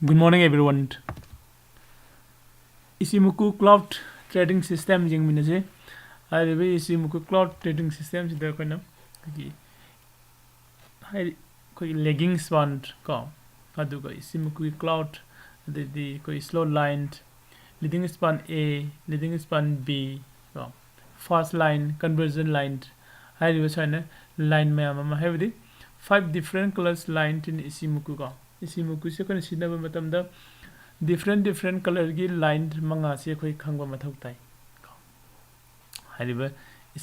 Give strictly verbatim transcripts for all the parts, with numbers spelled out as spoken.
Good morning, everyone. Ichimoku Cloud Trading System ꯌꯦꯡꯃꯤꯟꯅꯁꯤ꯫ ꯍꯥꯏꯔꯤꯕ Ichimoku Cloud Trading System ꯁꯤꯗ ꯑꯩꯈꯣꯏꯅ ꯑꯩꯈꯣꯏꯒꯤ ꯍꯥꯏꯗꯤ ꯑꯩꯈꯣꯏꯒꯤ lagging span ꯀꯣ, ꯑꯗꯨꯒ Ichimoku Cloud, ꯑꯗꯩꯗꯤ ꯑꯩꯈꯣꯏ slow line, leading span A, leading span B ꯀꯣ, fast line, conversion line ꯍꯥꯏꯔꯤꯕ ꯁꯨꯃꯥꯏꯅ line ꯃꯌꯥꯝ ꯑꯃ, ꯍꯥꯏꯕꯗꯤ five different colors line in Ichimoku ꯀꯣ꯫ Ichimoku ꯁꯦ ꯑꯩꯈꯣꯏꯅ ꯁꯤꯖꯤꯟꯅꯕ ꯃꯇꯝꯗ different different color ꯒꯤ line ꯃꯉꯥꯁꯤ ꯑꯩꯈꯣꯏ ꯈꯪꯕ ꯃꯊꯧ ꯇꯥꯏ꯫ ꯍꯥꯏꯔꯤꯕ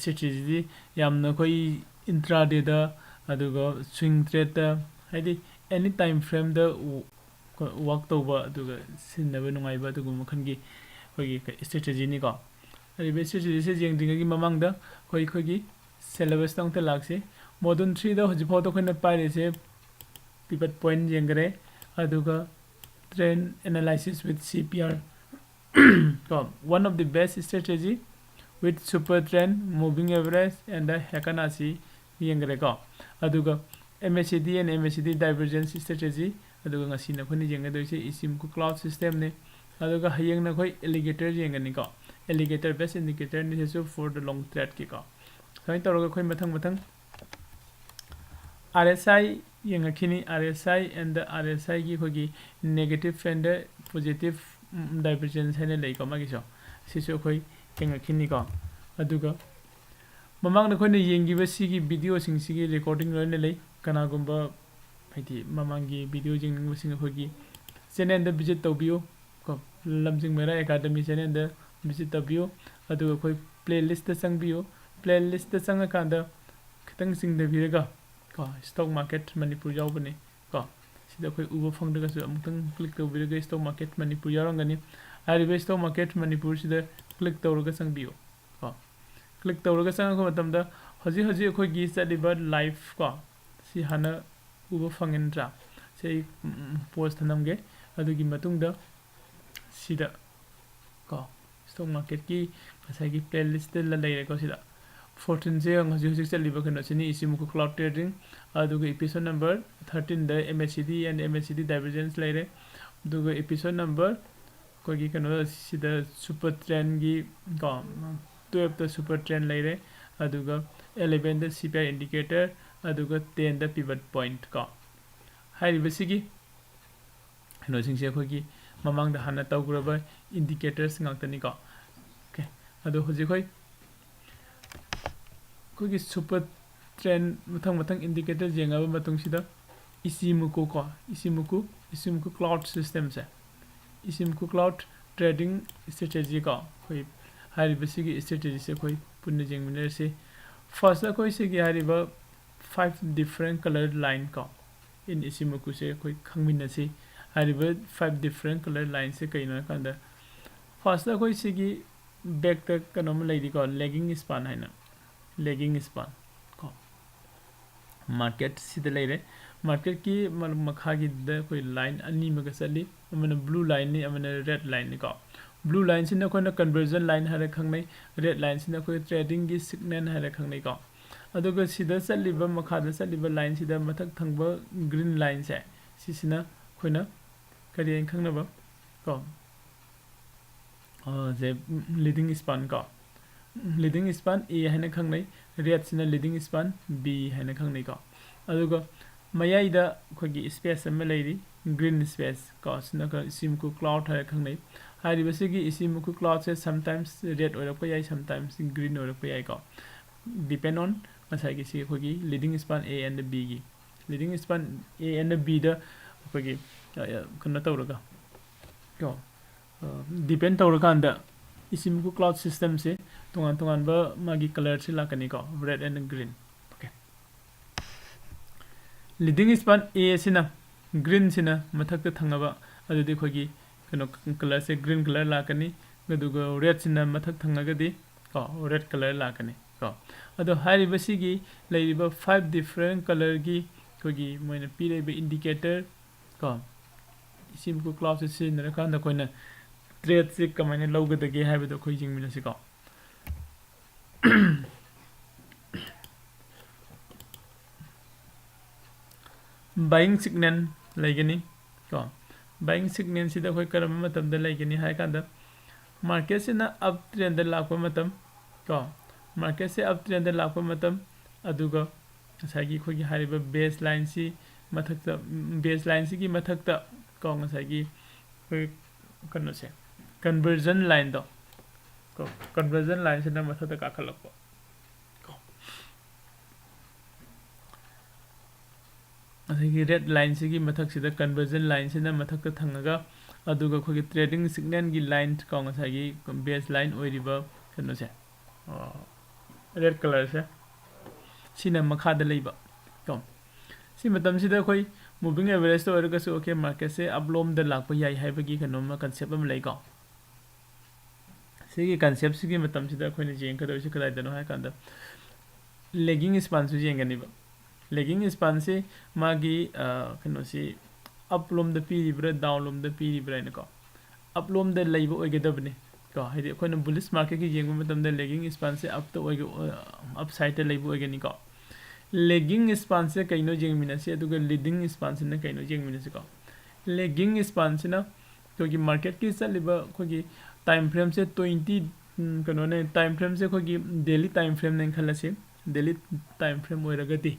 strategy ꯗꯤ ꯌꯥꯝꯅ ꯑꯩꯈꯣꯏ intraday ꯗ, ꯑꯗꯨꯒ swing trade ꯇ, ꯍꯥꯏꯗꯤ any time frame ꯗ work ꯇꯧꯕ ꯑꯗꯨꯒ ꯁꯤꯖꯤꯟꯅꯕ ꯅꯨꯡꯉꯥꯏꯕ ꯑꯗꯨꯒꯨꯝꯕ ꯃꯈꯜꯒꯤ ꯑꯩꯈꯣꯏꯒꯤ strategy ꯅꯤꯀꯣ꯫ ꯍꯥꯏꯔꯤꯕ strategy ꯁꯦ ꯌꯦꯡꯗ꯭ꯔꯤꯉꯩꯒꯤ ꯃꯃꯥꯡꯗ ꯑꯩꯈꯣꯏ ꯑꯩꯈꯣꯏꯒꯤ syllabus ꯇ ꯑꯃꯨꯛꯇ ꯂꯥꯛꯁꯤ꯫ Module three ꯗ ꯍꯧꯖꯤꯛ ꯐꯥꯎꯗ ꯑꯩꯈꯣꯏꯅ ꯄꯥꯏꯔꯤꯁꯦ pivot point ꯌꯦꯡꯈꯔꯦ, ꯑꯗꯨꯒ trend analysis with C P R ꯀꯣ, one of the best strategy with super trend, moving average and the Heikin Ashi ꯌꯦꯡꯈ꯭ꯔꯦꯀꯣ꯫ ꯑꯗꯨꯒ M A C D and M A C D divergence strategy, ꯑꯗꯨꯒ ꯉꯁꯤꯅ ꯑꯩꯈꯣꯏꯅ ꯌꯦꯡꯒꯗꯣꯏꯁꯦ Ichimoku Cloud System ꯅꯤ꯫ ꯑꯗꯨꯒ ꯍꯌꯦꯡꯅ ꯑꯩꯈꯣꯏ alligator ꯌꯦꯡꯒꯅꯤꯀꯣ, alligator best indicator ꯅꯤ ꯁꯤꯁꯨ for the long trade ꯀꯤꯀꯣ꯫ ꯁꯨꯃꯥꯏꯅ ꯇꯧꯔꯒ ꯑꯩꯈꯣꯏ ꯃꯊꯪ ꯃꯊꯪ R S I ꯌꯦꯡꯉꯛꯈꯤꯅꯤ꯫ R S I and the R S I ꯒꯤ ꯑꯩꯈꯣꯏꯒꯤ negative and the positive divergence ꯍꯥꯏꯅ ꯂꯩꯀꯣ ꯃꯥꯒꯤꯁꯨ, ꯁꯤꯁꯨ ꯑꯩꯈꯣꯏ ꯌꯦꯡꯉꯛꯈꯤꯅꯤꯀꯣ꯫ ꯑꯗꯨꯒ ꯃꯃꯥꯡꯗ ꯑꯩꯈꯣꯏꯅ ꯌꯦꯡꯈꯤꯕ ꯁꯤꯒꯤ video ꯁꯤꯡꯁꯤꯒꯤ recording ꯂꯣꯏꯅ ꯂꯩ꯫ ꯀꯅꯥꯒꯨꯝꯕ ꯍꯥꯏꯗꯤ ꯃꯃꯥꯡꯒꯤ video ꯌꯦꯡꯅꯤꯡꯕꯁꯤꯡ ꯑꯩꯈꯣꯏꯒꯤ channel ꯗ visit ꯇꯧꯕꯤꯌꯨ ꯀꯣ, ꯂꯝꯖꯤꯡ ꯃꯩꯔꯥ Academy channel ꯗ visit ꯇꯧꯕꯤꯌꯨ꯫ ꯑꯗꯨꯒ ꯑꯩꯈꯣꯏ playlist ꯇ ꯆꯪꯕꯤꯌꯨ꯫ Playlist ꯇ ꯆꯪꯉꯀꯥꯟꯗ ꯈꯤꯇꯪ ꯆꯤꯡꯊꯕꯤꯔꯒ ꯀꯣ, stock market ꯃꯅꯤꯄꯨꯔ ꯌꯥꯎꯕꯅꯤ ꯀꯣ꯫ ꯁꯤꯗ ꯑꯩꯈꯣꯏ ꯎꯕ ꯐꯪꯗ꯭ꯔꯒꯁꯨ ꯑꯃꯨꯛꯇꯪ click ꯇꯧꯕꯤꯔꯒ stock market ꯃꯅꯤꯄꯨꯔ ꯌꯥꯎꯔꯝꯒꯅꯤ꯫ ꯍꯥꯏꯔꯤꯕ stock market ꯃꯅꯤꯄꯨꯔꯁꯤꯗ click ꯇꯧꯔꯒ ꯆꯪꯕꯤꯌꯨ ꯀꯣ꯫ Click ꯇꯧꯔꯒ ꯆꯪꯉꯛꯄ ꯃꯇꯝꯗ ꯍꯧꯖꯤꯛ ꯍꯧꯖꯤꯛ ꯑꯩꯈꯣꯏꯒꯤ ꯆꯠꯂꯤꯕ live ꯀꯣ, ꯁꯤ ꯍꯥꯟꯅ ꯎꯕ ꯐꯪꯉꯦ ꯅꯠꯇ꯭ꯔꯥ? ꯁꯤ ꯑꯩ pause ꯊꯅꯝꯒꯦ꯫ ꯑꯗꯨꯒꯤ ꯃꯇꯨꯡꯗ ꯁꯤꯗ ꯀꯣ, stock market ꯀꯤ ꯉꯁꯥꯏꯒꯤ playlist ꯇ ꯂꯩꯔꯦꯀꯣ꯫ ꯁꯤꯗ fourteen ꯁꯦ ꯍꯧꯖꯤꯛ ꯍꯧꯖꯤꯛ ꯆꯠꯂꯤꯕ ꯀꯩꯅꯣꯁꯤꯅꯤ, Ichimoku Cloud Trading꯫ ꯑꯗꯨꯒ episode number thirteen the M A C D and M A C D divergence ꯂꯩꯔꯦ꯫ ꯑꯗꯨꯒ episode number ꯑꯩꯈꯣꯏꯒꯤ ꯀꯩꯅꯣ ꯁꯤꯗ super trendꯒꯤ ꯀꯣ, twelveꯇ super trend ꯂꯩꯔꯦ, ꯑꯗꯨꯒ elevenꯗ C P R indicator, ꯑꯗꯨꯒ tenꯗ pivot point ꯀꯣ꯫ ꯍꯥꯏꯔꯤꯕꯁꯤꯒꯤ ꯀꯩꯅꯣꯁꯤꯡꯁꯦ ꯑꯩꯈꯣꯏꯒꯤ ꯃꯃꯥꯡꯗ ꯍꯥꯟꯅ ꯇꯧꯈ꯭ꯔꯕ indicators ꯉꯥꯛꯇꯅꯤꯀꯣ꯫ Okay, ꯑꯗꯣ ꯍꯧꯖꯤꯛ ꯑꯩꯈꯣꯏ ꯑꯩꯈꯣꯏꯒꯤ super trend ꯃꯊꯪ ꯃꯊꯪ indicators ꯌꯦꯡꯉꯕ ꯃꯇꯨꯡꯁꯤꯗ Ichimoku ꯀꯣ, Ichimoku, Ichimoku cloud systemꯁꯦ, Ichimoku cloud trading strategy ꯀꯣ, ꯑꯩꯈꯣꯏ ꯍꯥꯏꯔꯤꯕꯁꯤꯒꯤ strategyꯁꯦ ꯑꯩꯈꯣꯏ ꯄꯨꯟꯅ ꯌꯦꯡꯃꯤꯟꯅꯔꯁꯤ꯫ Firstꯇ ꯑꯩꯈꯣꯏ ꯁꯤꯒꯤ ꯍꯥꯏꯔꯤꯕ five different color line ꯀꯣ, in Ichimokuꯁꯦ ꯑꯩꯈꯣꯏ ꯈꯪꯃꯤꯟꯅꯁꯤ꯫ ꯍꯥꯏꯔꯤꯕ five different color lineꯁꯦ ꯀꯩꯅꯣ ꯍꯥꯏꯀꯥꯟꯗ, firstꯇ ꯑꯩꯈꯣꯏ ꯁꯤꯒꯤ backꯇ ꯀꯩꯅꯣꯝꯃ ꯂꯩꯔꯤꯀꯣ, lagging span ꯍꯥꯏꯅ, lagging span ꯀꯣ꯫ Marketꯁꯤꯗ ꯂꯩꯔꯦ꯫ Marketꯀꯤ ꯃ-, ꯃꯈꯥꯒꯤꯗ ꯑꯩꯈꯣꯏ line ꯑꯅꯤ ꯑꯃꯒ ꯆꯠꯂꯤ, ꯑꯃꯅ blue lineꯅꯤ, ꯑꯃꯅ red lineꯅꯤ ꯀꯣ꯫ Blue lineꯁꯤꯅ ꯑꯩꯈꯣꯏꯅ conversion line ꯍꯥꯏꯔ ꯈꯪꯅꯩ, red lineꯁꯤꯅ ꯑꯩꯈꯣꯏ tradingꯒꯤ signal ꯍꯥꯏꯔ ꯈꯪꯅꯩ ꯀꯣ꯫ ꯑꯗꯨꯒ ꯁꯤꯗ ꯆꯠꯂꯤꯕ, ꯃꯈꯥꯗ ꯆꯠꯂꯤꯕ lineꯁꯤꯗ ꯃꯊꯛ ꯊꯪꯕ green lineꯁꯦ, ꯁꯤꯁꯤꯅ ꯑꯩꯈꯣꯏꯅ ꯀꯔꯤ ꯍꯥꯏꯅ ꯈꯪꯅꯕ ꯀꯣ? ꯑ, ꯁꯦ, leading span ꯀꯣ꯫ Leading span A ꯍꯥꯏꯅ ꯈꯪꯅꯩ, redꯁꯤꯅ leading span B ꯍꯥꯏꯅ ꯈꯪꯅꯩꯀꯣ꯫ ꯑꯗꯨꯒ ꯃꯌꯥꯏꯗ ꯑꯩꯈꯣꯏꯒꯤ space ꯑꯃ ꯂꯩꯔꯤ, green space ꯀꯣ, ꯁꯤꯅ ꯈꯔ Ichimoku cloud ꯍꯥꯏꯔ ꯈꯪꯅꯩ꯫ ꯍꯥꯏꯔꯤꯕꯁꯤꯒꯤ Ichimoku cloudꯁꯦ sometimes red ꯑꯣꯏꯔꯛꯄ ꯌꯥꯏ, sometimes green ꯑꯣꯏꯔꯛꯄ ꯌꯥꯏꯀꯣ, depend on ꯉꯁꯥꯏꯒꯤ ꯁꯤ ꯑꯩꯈꯣꯏꯒꯤ leading span A and Bꯒꯤ, leading span A and Bꯗ ꯑꯩꯈꯣꯏꯒꯤ, ꯑ, ꯑ, ꯀꯩꯅꯣ ꯇꯧꯔꯒ ꯀꯣ, ꯑ, depend ꯇꯧꯔꯀꯥꯟꯗ Ichimoku cloud systemꯁꯦ ꯇꯣꯉꯥꯟ ꯇꯣꯉꯥꯟꯕ ꯃꯥꯒꯤ colorꯁꯦ ꯂꯥꯛꯀꯅꯤꯀꯣ, red and green꯫ Okay, leading span A ꯑꯁꯤꯅ, greenꯁꯤꯅ ꯃꯊꯛꯇ ꯊꯪꯉꯕ, ꯑꯗꯨꯗꯤ ꯑꯩꯈꯣꯏꯒꯤ ꯀꯩꯅꯣ colorꯁꯦ green color ꯂꯥꯛꯀꯅꯤ, ꯑꯗꯨꯒ redꯁꯤꯅ ꯃꯊꯛ ꯊꯪꯉꯒꯗꯤ ꯀꯣ, red color ꯂꯥꯛꯀꯅꯤ ꯀꯣ꯫ ꯑꯗꯣ ꯍꯥꯏꯔꯤꯕꯁꯤꯒꯤ ꯂꯩꯔꯤꯕ five different colorꯒꯤ ꯑꯩꯈꯣꯏꯒꯤ ꯃꯣꯏꯅ ꯄꯤꯔꯛꯏꯕ indicator ꯀꯣ, Ichimoku cloudꯁꯦ ꯁꯤꯖꯤꯟꯅꯔꯀꯥꯟꯗ ꯑꯩꯈꯣꯏꯅ tradeꯁꯦ ꯀꯃꯥꯏꯅ ꯂꯧꯒꯗꯒꯦ ꯍꯥꯏꯕꯗꯣ ꯑꯩꯈꯣꯏ ꯌꯦꯡꯃꯤꯟꯅꯁꯤꯀꯣ꯫ Buying signal ꯂꯩꯒꯅꯤ ꯀꯣ, Buying signalꯁꯤꯗ ꯑꯩꯈꯣꯏ ꯀꯔꯝꯕ ꯃꯇꯝꯗ ꯂꯩꯒꯅꯤ ꯍꯥꯏ ꯀꯥꯟꯗ, marketꯁꯤꯅ up trendꯗ ꯂꯥꯛꯄ ꯃꯇꯝ ꯀꯣ, marketꯁꯦ up trendꯗ ꯂꯥꯛꯄ ꯃꯇꯝ, ꯑꯗꯨꯒ ꯉꯁꯥꯏꯒꯤ ꯑꯩꯈꯣꯏꯒꯤ ꯍꯥꯏꯔꯤꯕ base lineꯁꯤ ꯃꯊꯛꯇ, base lineꯁꯤꯒꯤ ꯃꯊꯛꯇ ꯀꯣ, ꯉꯁꯥꯏꯒꯤ ꯑꯩꯈꯣꯏ ꯀꯩꯅꯣꯁꯦ, conversion lineꯗꯣ ꯀꯣ, conversion lineꯁꯤꯅ ꯃꯊꯛꯇ ꯀꯥꯈꯠꯂꯛꯄ ꯀꯣ꯫ ꯑꯗꯒꯤ red lineꯁꯤꯒꯤ ꯃꯊꯛꯁꯤꯗ conversion lineꯁꯤꯅ ꯃꯊꯛꯇ ꯊꯪꯉꯒ, ꯑꯗꯨꯒ ꯑꯩꯈꯣꯏꯒꯤ trading signalꯒꯤ line ꯀꯣ, ꯉꯁꯥꯏꯒꯤ base line ꯑꯣꯏꯔꯤꯕ ꯀꯩꯅꯣꯁꯦ, red colourꯁꯦ, ꯁꯤꯅ ꯃꯈꯥꯗ ꯂꯩꯕ ꯀꯣ꯫ ꯁꯤ ꯃꯇꯝꯁꯤꯗ ꯑꯩꯈꯣꯏ moving averageꯇ ꯑꯣꯏꯔꯒꯁꯨ, okay, marketꯁꯦ upꯂꯣꯝꯗ ꯂꯥꯛꯄ ꯌꯥꯏ ꯍꯥꯏꯕꯒꯤ ꯀꯩꯅꯣꯝꯃ, concept ꯑꯃ ꯂꯩꯀꯣ꯫ ꯁꯤꯒꯤ conceptꯁꯤꯒꯤ ꯃꯇꯝꯁꯤꯗ ꯑꯩꯈꯣꯏꯅ ꯌꯦꯡꯒꯗꯧꯔꯤꯁꯤ ꯀꯗꯥꯏꯗꯅꯣ ꯍꯥꯏ ꯀꯥꯟꯗ, lagging spanꯁꯨ ꯌꯦꯡꯒꯅꯤꯕ꯫ Lagging spanꯁꯤ ꯃꯥꯒꯤ, ꯑ, ꯀꯩꯅꯣꯁꯤ upꯂꯣꯝꯗ ꯄꯤꯔꯤꯕ꯭ꯔꯥ, downꯂꯣꯝꯗ ꯄꯤꯔꯤꯕ꯭ꯔꯥ ꯍꯥꯏꯅꯀꯣ꯫ Upꯂꯣꯝꯗ ꯂꯩꯕ ꯑꯣꯏꯒꯗꯕꯅꯤ ꯀꯣ, ꯍꯥꯏꯗꯤ ꯑꯩꯈꯣꯏꯅ bullish marketꯀꯤ ꯌꯦꯡꯕ ꯃꯇꯝꯗ lagging spanꯁꯦ upꯇ ꯑꯣꯏꯒ-, ꯑ, upsideꯇ ꯂꯩꯕ ꯑꯣꯏꯒꯅꯤꯀꯣ꯫ Lagging spanꯁꯦ ꯀꯩꯅꯣ ꯌꯦꯡꯃꯤꯟꯅꯁꯤ, ꯑꯗꯨꯒ leading spanꯁꯤꯅ ꯀꯩꯅꯣ ꯌꯦꯡꯃꯤꯟꯅꯁꯤꯀꯣ꯫ Lagging spanꯁꯤꯅ ꯑꯩꯈꯣꯏꯒꯤ marketꯀꯤ ꯆꯠꯂꯤꯕ ꯑꯩꯈꯣꯏꯒꯤ time frameꯁꯦ twenty, ꯎꯝ, ꯀꯩꯅꯣꯅꯦ, time frameꯁꯦ ꯑꯩꯈꯣꯏꯒꯤ daily time frameꯅꯦꯅ ꯈꯜꯂꯁꯤ꯫ Daily time frame ꯑꯣꯏꯔꯒꯗꯤ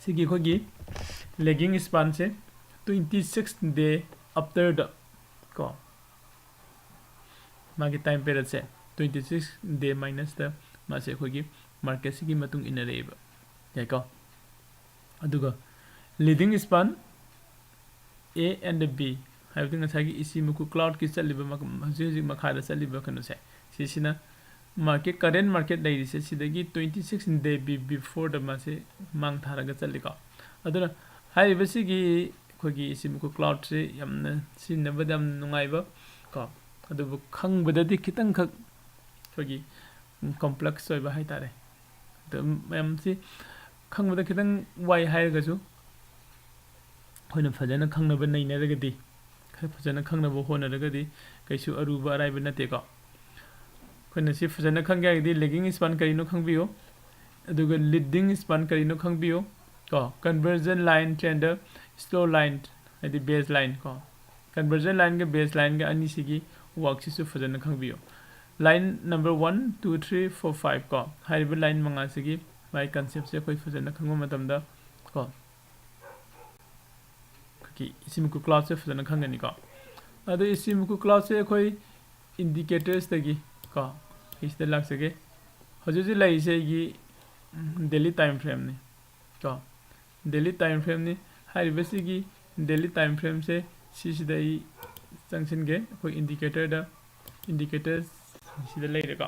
ꯁꯤꯒꯤ ꯑꯩꯈꯣꯏꯒꯤ lagging spanꯁꯦ twenty six day afterꯗ ꯀꯣ, ꯃꯥꯒꯤ time periodꯁꯦ twenty six day minusꯇ ꯃꯥꯁꯦ ꯑꯩꯈꯣꯏꯒꯤ marketꯁꯤꯒꯤ ꯃꯇꯨꯡ ꯏꯟꯅꯔꯛꯑꯦꯕ, ꯌꯥꯏꯀꯣ? ꯑꯗꯨꯒ leading span A and B ꯍꯥꯏꯕꯗꯤ ꯉꯁꯥꯏꯒꯤ Ichimoku cloudꯀꯤ ꯆꯠꯂꯤꯕ ꯃ-, ꯍꯧꯖꯤꯛ ꯍꯧꯖꯤꯛ ꯃꯈꯥꯗ ꯆꯠꯂꯤꯕ ꯀꯩꯅꯣꯁꯦ, ꯁꯤꯁꯤꯅ market, current market ꯂꯩꯔꯤꯁꯦ ꯁꯤꯗꯒꯤ twenty six day be-, beforeꯗ ꯃꯥꯁꯦ ꯃꯥꯡ ꯊꯥꯔꯒ ꯆꯠꯂꯤꯀꯣ꯫ ꯑꯗꯨꯅ ꯍꯥꯏꯔꯤꯕꯁꯤꯒꯤ ꯑꯩꯈꯣꯏꯒꯤ Ichimoku cloudꯁꯦ ꯌꯥꯝꯅ ꯁꯤꯖꯤꯟꯅꯕꯗ ꯌꯥꯝ ꯅꯨꯡꯉꯥꯏꯕ ꯀꯣ, ꯑꯗꯨꯕꯨ ꯈꯪꯕꯗꯗꯤ ꯈꯤꯇꯪꯈꯛ ꯑꯩꯈꯣꯏꯒꯤ complex ꯑꯣꯏꯕ ꯍꯥꯏꯇꯥꯔꯦ꯫ ꯑꯗꯨ ꯃꯌꯥꯝꯁꯤ ꯈꯪꯕꯗ ꯈꯤꯇꯪ ꯋꯥꯏ ꯍꯥꯏꯔꯒꯁꯨ, ꯑꯩꯈꯣꯏꯅ ꯐꯖꯅ ꯈꯪꯅꯕ ꯅꯩꯅꯔꯒꯗꯤ, ꯈꯔ ꯐꯖꯅ ꯈꯪꯅꯕ ꯍꯣꯠꯅꯔꯒꯗꯤ ꯀꯩꯁꯨ ꯑꯔꯨꯕ ꯑꯔꯥꯏꯕ ꯅꯠꯇꯦꯀꯣ꯫ ꯑꯩꯈꯣꯏꯅ ꯁꯤ ꯐꯖꯅ ꯈꯪꯒꯦ ꯍꯥꯏꯔꯒꯗꯤ lagging span ꯀꯔꯤꯅꯣ ꯈꯪꯕꯤꯌꯨ, ꯑꯗꯨꯒ leading span ꯀꯔꯤꯅꯣ ꯈꯪꯕꯤꯌꯨ, ꯀꯣ, convergent line and the slope line, ꯍꯥꯏꯗꯤ base line ꯀꯣ, convergent lineꯒ base lineꯒ ꯑꯅꯤꯁꯤꯒꯤ workꯁꯤꯁꯨ ꯐꯖꯅ ꯈꯪꯕꯤꯌꯨ꯫ Line number one, two, three, four, five ꯀꯣ, ꯍꯥꯏꯔꯤꯕ line ꯃꯉꯥꯁꯤꯒꯤ ꯃꯥꯒꯤ conceptꯁꯦ ꯑꯩꯈꯣꯏ ꯐꯖꯅ ꯈꯪꯕ ꯃꯇꯝꯗ ꯀꯣ, ꯑꯩꯈꯣꯏꯒꯤ Ichimoku cloudꯁꯦ ꯐꯖꯅ ꯈꯪꯒꯅꯤꯀꯣ꯫ ꯑꯗꯣ Ichimoku cloudꯁꯦ ꯑꯩꯈꯣꯏ indicatorsꯇꯒꯤ ꯀꯣ, ꯑꯩ ꯁꯤꯗ ꯂꯥꯛꯆꯒꯦ꯫ ꯍꯧꯖꯤꯛ ꯍꯧꯖꯤꯛ ꯂꯩꯔꯤꯁꯦ ꯑꯩꯒꯤ daily time frameꯅꯤ ꯀꯣ, daily time frameꯅꯤ꯫ ꯍꯥꯏꯔꯤꯕꯁꯤꯒꯤ daily time frameꯁꯦ ꯁꯤꯁꯤꯗ ꯑꯩ ꯆꯪꯁꯤꯟꯒꯦ꯫ ꯑꯩꯈꯣꯏ indicatorꯗ, indicator ꯁꯤꯗ ꯂꯩꯔꯦꯀꯣ꯫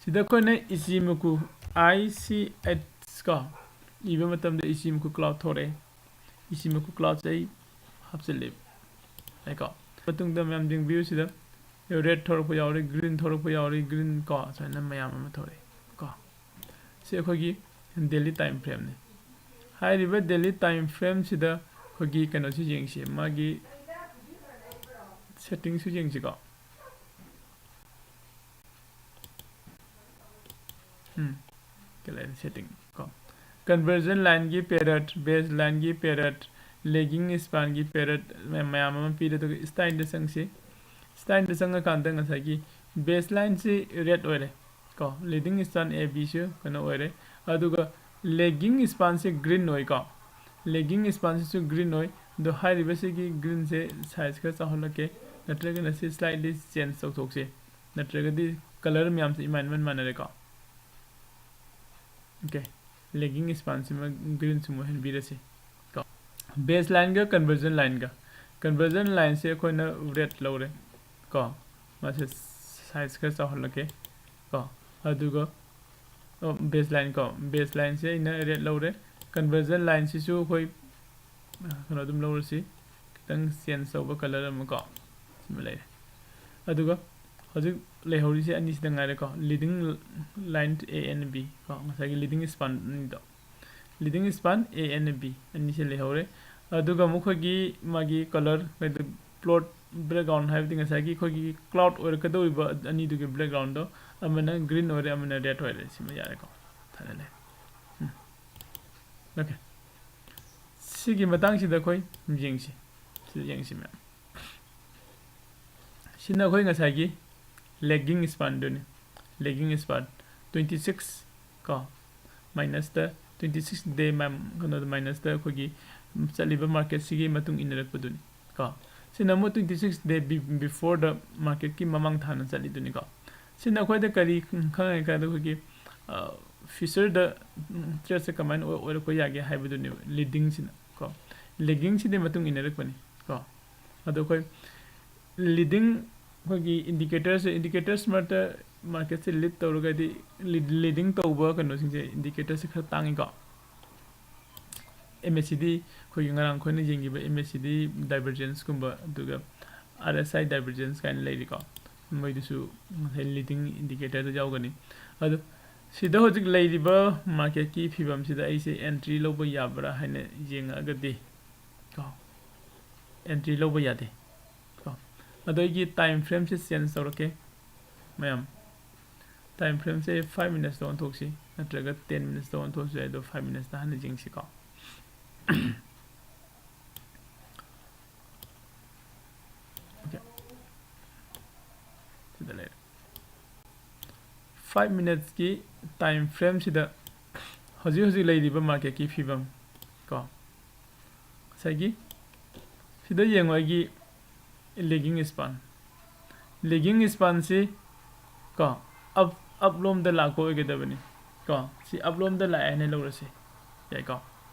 ꯁꯤꯗ ꯑꯩꯈꯣꯏꯅ Ichimoku, I C H ꯀꯣ, ꯏꯕ ꯃꯇꯝꯗ Ichimoku cloud ꯊꯣꯔꯛꯑꯦ꯫ Ichimoku cloudꯁꯦ ꯑꯩ ꯍꯥꯞꯆꯤꯜꯂꯦ꯫ ꯍꯥꯏꯀꯣ꯫ ꯃꯇꯨꯡꯗ ꯃꯌꯥꯝ ꯌꯦꯡꯕꯤꯌꯨ ꯁꯤꯗ꯫ Red ꯊꯣꯔꯛꯄ ꯌꯥꯎꯔꯦ, green ꯊꯣꯔꯛꯄ ꯌꯥꯎꯔꯦ, green ꯀꯣ, ꯁꯨꯃꯥꯏꯅ ꯃꯌꯥꯝ ꯑꯃ ꯊꯣꯔꯛꯑꯦ ꯀꯣ꯫ ꯁꯤ ꯑꯩꯈꯣꯏꯒꯤ daily time frameꯅꯤ꯫ ꯍꯥꯏꯔꯤꯕ daily time frameꯁꯤꯗ ꯑꯩꯈꯣꯏꯒꯤ ꯀꯩꯅꯣꯁꯤ ꯌꯦꯡꯁꯤ, ꯃꯥꯒꯤ settingꯁꯨ ꯌꯦꯡꯁꯤꯀꯣ꯫ ꯎꯝ, ꯀꯩ ꯂꯩꯔꯦ? Setting ꯀꯣ, convergent lineꯒꯤ period, base lineꯒꯤ period, lagging spanꯒꯤ period ꯃꯌꯥꯝ ꯃꯌꯥꯝ ꯑꯃ ꯄꯤꯔꯦ꯫ ꯑꯗꯨꯒ styleꯗ ꯆꯪꯁꯤ꯫ Styleꯗ ꯆꯪꯉꯀꯥꯟꯗ ꯉꯁꯥꯏꯒꯤ base lineꯁꯤ red ꯑꯣꯏꯔꯦ ꯀꯣ, leading span A Bꯁꯨ ꯀꯩꯅꯣ ꯑꯣꯏꯔꯦ, ꯑꯗꯨꯒ lagging spanꯁꯤ green ꯑꯣꯏꯀꯣ꯫ Lagging spanꯁꯤꯁꯨ green ꯑꯣꯏ꯫ ꯑꯗꯣ ꯍꯥꯏꯔꯤꯕꯁꯤꯒꯤ greenꯁꯦ size ꯈꯔ ꯆꯥꯎꯍꯜꯂꯛꯀꯦ, ꯅꯠꯇ꯭ꯔꯒꯅ ꯁꯤ slightly change ꯇꯧꯊꯣꯛꯁꯦ, ꯅꯠꯇ꯭ꯔꯒꯗꯤ colour ꯃꯌꯥꯝꯁꯦ ꯏꯃꯥꯟ ꯏꯃꯥꯟ ꯃꯥꯟꯅꯔꯦꯀꯣ꯫ Okay, lagging spanꯁꯤꯃ greenꯁꯤꯃ ꯑꯣꯏꯍꯟꯕꯤꯔꯁꯤ ꯀꯣ꯫ Base lineꯒ convergent lineꯒ, convergent lineꯁꯦ ꯑꯩꯈꯣꯏꯅ red ꯂꯧꯔꯦ ꯀꯣ, ꯃꯥꯁꯦ size ꯈꯔ ꯆꯥꯎꯍꯜꯂꯛꯀꯦ ꯀꯣ꯫ ꯑꯗꯨꯒ, ꯑꯣ, base line ꯀꯣ, base lineꯁꯦ ꯑꯩꯅ red ꯂꯧꯔꯦ꯫ Convergent lineꯁꯤꯁꯨ ꯑꯩꯈꯣꯏ, ꯑ, ꯀꯩꯅꯣ ꯑꯗꯨꯝ ꯂꯧꯔꯁꯤ, ꯈꯤꯇꯪ change ꯇꯧꯕ colour ꯑꯃ ꯀꯣ, ꯁꯤꯃ ꯂꯩꯔꯦ꯫ ꯑꯗꯨꯒ ꯍꯧꯖꯤꯛ ꯂꯩꯍꯧꯔꯤꯁꯦ ꯑꯅꯤꯁꯤꯗ ꯉꯥꯏꯔꯦꯀꯣ, leading line A and B ꯀꯣ, ꯉꯁꯥꯏꯒꯤ leading span ꯑꯅꯤꯗꯣ, leading span A and B ꯑꯅꯤꯁꯦ ꯂꯩꯍꯧꯔꯦ꯫ ꯑꯗꯨꯒ ꯑꯃꯨꯛ ꯑꯩꯈꯣꯏꯒꯤ ꯃꯥꯒꯤ colour, ꯍꯥꯏꯗꯤ plot background ꯍꯥꯏꯕꯗꯤ ꯉꯁꯥꯏꯒꯤ ꯑꯩꯈꯣꯏꯒꯤ cloud ꯑꯣꯏꯔꯛꯀꯗꯧꯔꯤꯕ ꯑꯅꯤꯗꯨꯒꯤ backgroundꯗꯣ, ꯑꯃꯅ green ꯑꯣꯏꯔꯦ, ꯑꯃꯅ red ꯑꯣꯏꯔꯦ꯫ ꯁꯤꯃ ꯌꯥꯔꯦꯀꯣ, ꯊꯥꯖꯤꯜꯂꯦ꯫ Okay, ꯁꯤꯒꯤ ꯃꯇꯥꯡꯁꯤꯗ ꯑꯩꯈꯣꯏ ꯌꯦꯡꯁꯤ꯫ ꯁꯤꯗ ꯌꯦꯡꯁꯤ ꯃꯌꯥꯝ꯫ ꯁꯤꯅ ꯑꯩꯈꯣꯏ ꯉꯁꯥꯏꯒꯤ lagging spanꯗꯨꯅꯤ꯫ Lagging span twenty six ꯀꯣ, minusꯇ twenty six day ꯀꯩꯅꯣꯗ minusꯇ ꯑꯩꯈꯣꯏꯒꯤ ꯆꯠꯂꯤꯕ marketꯁꯤꯒꯤ ꯃꯇꯨꯡ ꯏꯟꯅꯔꯛꯄꯗꯨꯅꯤ ꯀꯣ꯫ ꯁꯤꯅ ꯑꯃꯨꯛ twenty six day be- beforeꯗ marketꯀꯤ ꯃꯃꯥꯡ ꯊꯥꯅ ꯆꯠꯂꯤꯗꯨꯅꯤꯀꯣ꯫ ꯁꯤꯅ ꯑꯩꯈꯣꯏꯗ ꯀꯔꯤ ꯈꯪꯉꯦ ꯍꯥꯏ ꯀꯥꯟꯗ ꯑꯩꯈꯣꯏꯒꯤ futureꯗ tradeꯁꯦ ꯀꯃꯥꯏꯅ ꯑꯣꯏ- ꯑꯣꯏꯔꯛꯄ ꯌꯥꯒꯦ ꯍꯥꯏꯕꯗꯨꯅꯦꯕ leadingꯁꯤꯅ ꯀꯣ꯫ Laggingꯁꯤꯗꯤ ꯃꯇꯨꯡ ꯏꯟꯅꯔꯛꯄꯅꯤ ꯀꯣ꯫ ꯑꯗꯣ ꯑꯩꯈꯣꯏ leading ꯑꯩꯈꯣꯏꯒꯤ indicatorsꯁꯦ, indicators ꯃꯔꯛꯇ marketꯁꯦ lead ꯇꯧꯔꯒꯗꯤ lead- leading ꯇꯧꯕ ꯀꯩꯅꯣꯁꯤꯡꯁꯦ indicatorsꯁꯦ ꯈꯔ ꯇꯥꯡꯉꯤꯀꯣ꯫ MACD ꯑꯩꯈꯣꯏꯒꯤ ꯉꯔꯥꯡ ꯑꯩꯈꯣꯏꯅ ꯌꯦꯡꯈꯤꯕ MACD divergenceꯀꯨꯝꯕ, ꯑꯗꯨꯒ RSI divergence ꯀꯥꯏꯅ ꯂꯩꯔꯤꯀꯣ꯫ ꯃꯣꯏꯗꯨꯁꯨ ꯉꯁꯥꯏ leading indicatorꯗ ꯌꯥꯎꯒꯅꯤ꯫ ꯑꯗꯣ ꯁꯤꯗ ꯍꯧꯖꯤꯛ ꯂꯩꯔꯤꯕ marketꯀꯤ ꯐꯤꯕꯝꯁꯤꯗ ꯑꯩꯁꯦ entry ꯂꯧꯕ ꯌꯥꯕ꯭ꯔꯥ ꯍꯥꯏꯅ ꯌꯦꯡꯉꯛꯑꯒꯗꯤ ꯀꯣ, entry ꯂꯧꯕ ꯌꯥꯗꯦ ꯀꯣ꯫ ꯑꯗꯣ ꯑꯩꯒꯤ time frameꯁꯦ change ꯇꯧꯔꯛꯀꯦ ꯃꯌꯥꯝ꯫ Time frameꯁꯦ five minutesꯇ ꯑꯣꯟꯊꯣꯛꯁꯤ, ꯅꯠꯇ꯭ꯔꯒ ten minutesꯇ ꯑꯣꯟꯊꯣꯛꯁꯤ꯫ ꯑꯗꯣ five minutesꯇ ꯍꯥꯟꯅ ꯌꯦꯡꯁꯤꯀꯣ꯫ Okay, ꯁꯤꯗ ꯂꯩꯔꯦ꯫ Five minutesꯀꯤ time frameꯁꯤꯗ ꯍꯧꯖꯤꯛ ꯍꯧꯖꯤꯛ ꯂꯩꯔꯤꯕ marketꯀꯤ ꯐꯤꯕꯝ ꯀꯣ, ꯉꯁꯥꯏꯒꯤ ꯁꯤꯗ ꯌꯦꯡꯉꯣ, ꯑꯩꯒꯤ lagging span, lagging spanꯁꯤ ꯀꯣ, up- upꯂꯣꯝꯗ ꯂꯥꯛꯄ ꯑꯣꯏꯒꯗꯕꯅꯤ ꯀꯣ꯫ ꯁꯤ upꯂꯣꯝꯗ ꯂꯥꯛꯑꯦ ꯍꯥꯏꯅ ꯂꯧꯔꯁꯤ, ꯌꯥꯏꯀꯣ꯫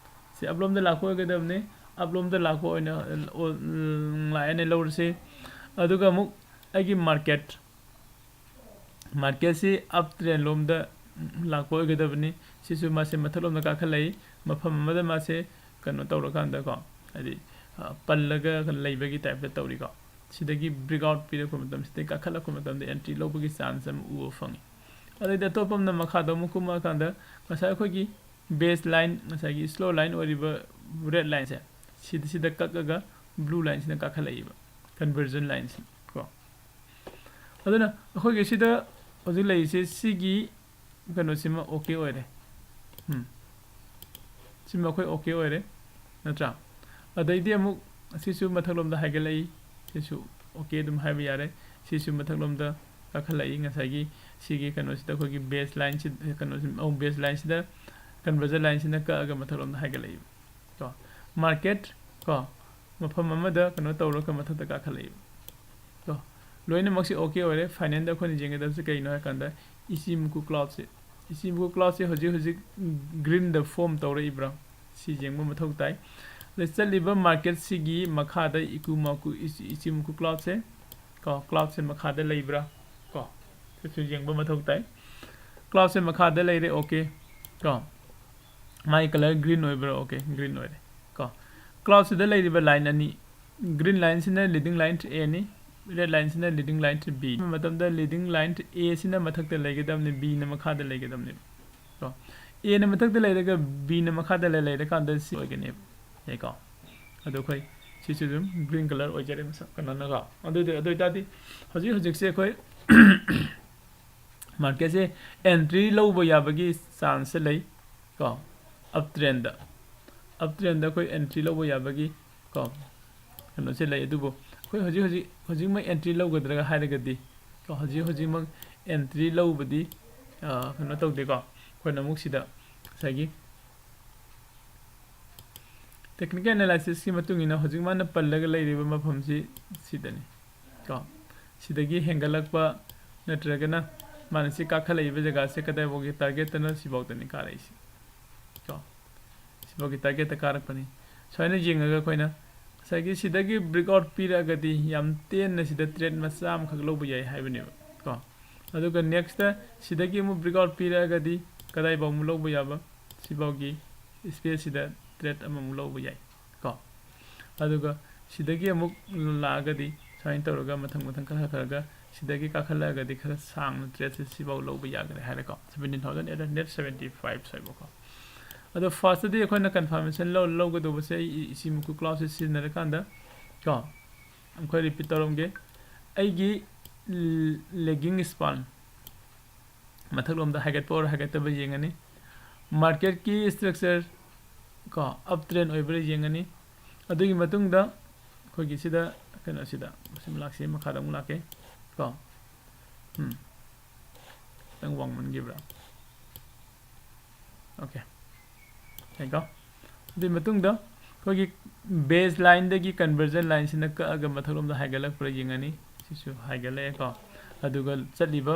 ꯁꯤ upꯂꯣꯝꯗ ꯂꯥꯛꯄ ꯑꯣꯏꯒꯗꯕꯅꯤ꯫ Upꯂꯣꯝꯗ ꯂꯥꯛꯄ ꯑꯣꯏꯅ ꯑꯣ- ꯎꯝ, ꯂꯥꯛꯑꯦ ꯍꯥꯏꯅ ꯂꯧꯔꯁꯤ꯫ ꯑꯗꯨꯒ ꯑꯃꯨꯛ ꯑꯩꯒꯤ market marketꯁꯤ up trend ꯂꯣꯝꯗ ꯂꯥꯛꯄ ꯑꯣꯏꯒꯗꯕꯅꯤ꯫ ꯁꯤꯁꯨ ꯃꯥꯁꯦ ꯃꯊꯛꯂꯣꯝꯗ ꯀꯥꯈꯠꯂꯛꯏ꯫ ꯃꯐꯝ ꯑꯃꯗ ꯃꯥꯁꯦ ꯀꯩꯅꯣ ꯇꯧꯔꯀꯥꯟꯗꯀꯣ, ꯍꯥꯏꯗꯤ, ꯑ, ꯄꯜꯂꯒ ꯂꯩꯕꯒꯤ typeꯇ ꯇꯧꯔꯤꯀꯣ꯫ ꯁꯤꯗꯒꯤ breakout ꯄꯤꯔꯛꯄ ꯃꯇꯝ, ꯁꯤꯗꯒꯤ ꯀꯥꯈꯠꯂꯛꯄ ꯃꯇꯝꯗ entry ꯂꯧꯕꯒꯤ chance ꯑꯃ ꯎꯕ ꯐꯪꯉꯤ꯫ ꯑꯗꯩꯗꯤ ꯑꯇꯣꯞꯄ ꯑꯃꯅ ꯃꯈꯥꯗ ꯑꯃꯨꯛ ꯀꯨꯝꯃꯛꯑꯀꯥꯟꯗ ꯉꯁꯥꯏ ꯑꯩꯈꯣꯏꯒꯤ base line, ꯉꯁꯥꯏꯒꯤ slow line ꯑꯣꯏꯔꯤꯕ red lineꯁꯦ, ꯁꯤꯗ, ꯁꯤꯗ ꯀꯛꯑꯒ blue lineꯁꯤꯅ ꯀꯥꯈꯠꯂꯛꯏꯕ, conversion lineꯁꯤ ꯀꯣ꯫ ꯑꯗꯨꯅ ꯑꯩꯈꯣꯏꯒꯤ ꯁꯤꯗ ꯍꯧꯖꯤꯛ ꯂꯩꯔꯤꯁꯦ, ꯁꯤꯒꯤ ꯀꯩꯅꯣꯁꯤꯃ okay ꯑꯣꯏꯔꯦ꯫ ꯎꯝ꯫ ꯁꯤꯃ ꯑꯩꯈꯣꯏ OK ꯑꯣꯏꯔꯦ, ꯅꯠꯇ꯭ꯔꯥ? ꯑꯗꯩꯗꯤ ꯑꯃꯨꯛ ꯁꯤꯁꯨ ꯃꯊꯛꯂꯣꯝꯗ ꯍꯥꯏꯒꯠꯂꯛꯏ, ꯁꯤꯁꯨ OK ꯑꯗꯨꯝ ꯍꯥꯏꯕ ꯌꯥꯔꯦ꯫ ꯁꯤꯁꯨ ꯃꯊꯛꯂꯣꯝꯗ ꯀꯥꯈꯠꯂꯛꯏ, ꯉꯁꯥꯏꯒꯤ ꯁꯤꯒꯤ ꯀꯩꯅꯣꯁꯤꯗ ꯑꯩꯈꯣꯏꯒꯤ base lineꯁꯤ, ꯀꯩꯅꯣꯁꯤ, ꯑꯧ, base lineꯁꯤꯗ conversion lineꯁꯤꯅ ꯀꯛꯑꯒ ꯃꯊꯛꯂꯣꯝꯗ ꯍꯥꯏꯒꯠꯂꯛꯏꯕ꯫ ꯀꯣ, market ꯀꯣ, ꯃꯐꯝ ꯑꯃꯗ ꯀꯩꯅꯣ ꯇꯧꯔꯒ ꯃꯊꯛꯇ ꯀꯥꯈꯠꯂꯛꯏꯕ꯫ ꯀꯣ, ꯂꯣꯏꯅꯃꯛꯁꯤ OK ꯑꯣꯏꯔꯦ꯫ Finalꯗ ꯑꯩꯈꯣꯏꯅ ꯌꯦꯡꯒꯗꯕꯁꯤ ꯀꯩꯅꯣ ꯍꯥꯏ ꯀꯥꯟꯗ, Ichimoku cloudꯁꯦ, Ichimoku cloudꯁꯦ ꯍꯧꯖꯤꯛ ꯍꯧꯖꯤꯛ greenꯗ form ꯇꯧꯔꯛꯏꯕ꯭ꯔꯥ? ꯁꯤ ꯌꯦꯡꯕ ꯃꯊꯧ ꯇꯥꯏ꯫ ꯑꯗ ꯆꯠꯂꯤꯕ marketꯁꯤꯒꯤ ꯃꯈꯥꯗ Ikumaku, Ichi-, Ichimoku cloudꯁꯦ, ꯀꯣ, cloudꯁꯦ ꯃꯈꯥꯗ ꯂꯩꯕ꯭ꯔꯥ? ꯀꯣ, ꯁꯤꯁꯨ ꯌꯦꯡꯕ ꯃꯊꯧ ꯇꯥꯏ꯫ Cloudꯁꯦ ꯃꯈꯥꯗ ꯂꯩꯔꯦ, OK꯫ ꯀꯣ, ꯃꯥꯒꯤ colour green ꯑꯣꯏꯕ꯭ꯔꯥ? OK, green ꯑꯣꯏꯔꯦ꯫ ꯀꯣ, cloudꯁꯤꯗ ꯂꯩꯔꯤꯕ line ꯑꯅꯤ, green lineꯁꯤꯅ leading line to Aꯅꯤ, red lineꯁꯤꯅ leading line to B꯫ ꯃꯇꯝꯗ leading line to Aꯁꯤꯅ ꯃꯊꯛꯇ ꯂꯩꯒꯗꯕꯅꯤ, Bꯅ ꯃꯈꯥꯗ ꯂꯩꯒꯗꯕꯅꯦꯕ꯫ ꯀꯣ, Aꯅ ꯃꯊꯛꯇ ꯂꯩꯔꯒ Bꯅ ꯃꯈꯥꯗ ꯂꯩ-, ꯂꯩꯔꯀꯥꯟꯗ ꯁꯤ ꯑꯣꯏꯒꯅꯦꯕ꯫ ꯌꯥꯏꯀꯣ? ꯑꯗꯣ ꯑꯩꯈꯣꯏ ꯁꯤꯁꯨ ꯑꯗꯨꯝ green colour ꯑꯣꯏꯖꯔꯦ ꯃꯁꯛ ꯀꯩꯅꯣꯅꯀꯣ꯫ ꯑꯗꯨꯗꯤ, ꯑꯗꯨ ꯑꯣꯏꯇꯥꯔꯗꯤ ꯍꯧꯖꯤꯛ ꯍꯧꯖꯤꯛꯁꯦ ꯑꯩꯈꯣꯏ marketꯁꯦ entry ꯂꯧꯕ ꯌꯥꯕꯒꯤ chanceꯁꯦ ꯂꯩ ꯀꯣ, uptrendꯗ, uptrendꯗ ꯑꯩꯈꯣꯏ entry ꯂꯧꯕ ꯌꯥꯕꯒꯤ ꯀꯣ, ꯀꯩꯅꯣꯁꯦ ꯂꯩ꯫ ꯑꯗꯨꯕꯨ ꯑꯩꯈꯣꯏ ꯍꯧꯖꯤꯛ ꯍꯧꯖꯤꯛ, ꯍꯧꯖꯤꯛꯃꯛ entry ꯂꯧꯒꯗ꯭ꯔꯥ ꯍꯥꯏꯔꯒꯗꯤ ꯀꯣ, ꯍꯧꯖꯤꯛ ꯍꯧꯖꯤꯛꯃꯛ entry ꯂꯧꯕꯗꯤ, ꯑ, ꯀꯩꯅꯣ ꯇꯧꯗꯦꯀꯣ꯫ ꯑꯩꯈꯣꯏꯅ ꯑꯃꯨꯛ ꯁꯤꯗ ꯉꯁꯥꯏꯒꯤ technical analysisꯀꯤ ꯃꯇꯨꯡ ꯏꯟꯅ ꯍꯧꯖꯤꯛ ꯃꯥꯅ ꯄꯜꯂꯒ ꯂꯩꯔꯤꯕ ꯃꯐꯝꯁꯤ ꯁꯤꯗꯅꯤ ꯀꯣ꯫ ꯁꯤꯗꯒꯤ ꯍꯦꯟꯒꯠꯂꯛꯄ ꯅꯠꯇ꯭ꯔꯒꯅ ꯃꯥꯅ ꯁꯤ ꯀꯥꯈꯠꯂꯛꯏꯕ ꯖꯒꯥꯁꯦ ꯀꯗꯥꯏꯐꯥꯎꯒꯤ targetꯇꯅꯣ, ꯁꯤꯐꯥꯎꯗꯅꯤ ꯀꯥꯔꯛꯏꯁꯦ ꯀꯣ꯫ ꯁꯤꯐꯥꯎꯒꯤ targetꯇ ꯀꯥꯔꯛꯄꯅꯤ꯫ ꯁꯨꯃꯥꯏꯅ ꯌꯦꯡꯉꯒ ꯑꯩꯈꯣꯏꯅ ꯉꯁꯥꯏꯒꯤ ꯁꯤꯗꯒꯤ breakout ꯄꯤꯔꯛꯑꯒꯗꯤ ꯌꯥꯝ ꯇꯦꯟꯅ ꯁꯤꯗ trade ꯃꯆꯥ ꯑꯃꯈꯛ ꯂꯧꯕ ꯌꯥꯏ ꯍꯥꯏꯕꯅꯦꯕ ꯀꯣ꯫ ꯑꯗꯨꯒ nextꯇ ꯁꯤꯗꯒꯤ ꯑꯃꯨꯛ breakout ꯄꯤꯔꯛꯑꯒꯗꯤ ꯀꯗꯥꯏꯐꯥꯎ ꯑꯃꯨꯛ ꯂꯧꯕ ꯌꯥꯕ? ꯁꯤꯐꯥꯎꯒꯤ spaceꯁꯤꯗ trade ꯑꯃꯃꯨꯛ ꯂꯧꯕ ꯌꯥꯏ ꯀꯣ꯫ ꯑꯗꯨꯒ ꯁꯤꯗꯒꯤ ꯑꯃꯨꯛ ꯂꯥꯛꯑꯒꯗꯤ ꯁꯨꯃꯥꯏꯅ ꯇꯧꯔꯒ ꯃꯊꯪ ꯃꯊꯪ ꯈꯔ ꯈꯔꯒ ꯁꯤꯗꯒꯤ ꯀꯥꯈꯠꯂꯛꯑꯒꯗꯤ ꯈꯔ ꯁꯥꯡꯅ tradeꯁꯦ ꯁꯤꯐꯥꯎ ꯂꯧꯕ ꯌꯥꯒꯅꯤ ꯍꯥꯏꯔꯦꯀꯣ꯫ Seventeen thousand eight hundred seventy five ꯁ꯭ꯋꯥꯏꯐꯥꯎꯀꯣ꯫ ꯑꯗꯣ firstꯇꯗꯤ ꯑꯩꯈꯣꯏꯅ confirmation ꯂꯧ-, ꯂꯧꯒꯗꯧꯕꯁꯦ ꯑꯩ Ichimoku cloudꯁꯦ ꯁꯤꯖꯤꯟꯅꯔꯀꯥꯟꯗ ꯀꯣ, ꯑꯩꯈꯣꯏ repeat ꯇꯧꯔꯝꯒꯦ꯫ ꯑꯩꯒꯤ lagging span ꯃꯊꯛꯂꯣꯝꯗ ꯍꯥꯏꯒꯠꯄ ꯑꯣꯔ ꯍꯥꯏꯒꯠꯇꯕ ꯌꯦꯡꯉꯅꯤ꯫ Marketꯀꯤ structure ꯀꯣ, ꯑꯞ ꯇ꯭ꯔꯦꯟ ꯑꯣꯏꯕ꯭ꯔꯥ ꯌꯦꯡꯉꯅꯤ꯫ ꯑꯗꯨꯒꯤ ꯃꯇꯨꯡꯗ ꯑꯩꯈꯣꯏꯒꯤ ꯁꯤꯗ, ꯀꯩꯅꯣꯁꯤꯗ, ꯃꯁꯤ ꯂꯥꯛꯁꯤ, ꯃꯈꯥꯗ ꯑꯃꯨꯛ ꯂꯥꯛꯀꯦ ꯀꯣ꯫ ꯎꯝ, ꯈꯤꯇꯪ ꯋꯥꯡꯃꯟꯈꯤꯕ꯭ꯔꯥ? ꯑꯣꯀꯦ, ꯌꯥꯏꯀꯣ꯫ ꯑꯗꯨꯒꯤ ꯃꯇꯨꯡꯗ ꯑꯩꯈꯣꯏꯒꯤ ꯕꯦꯁ ꯂꯥꯏꯟꯗꯒꯤ ꯀꯟꯚꯔꯖꯟ ꯂꯥꯏꯟꯁꯤꯅ ꯀꯛꯑꯒ ꯃꯊꯛꯂꯣꯝꯗ ꯍꯥꯏꯒꯠꯂꯛꯄ꯭ꯔꯥ ꯌꯦꯡꯉꯅꯤ꯫ ꯁꯤꯁꯨ ꯍꯥꯏꯒꯠꯂꯛꯑꯦꯀꯣ꯫ ꯑꯗꯨꯒ ꯆꯠꯂꯤꯕ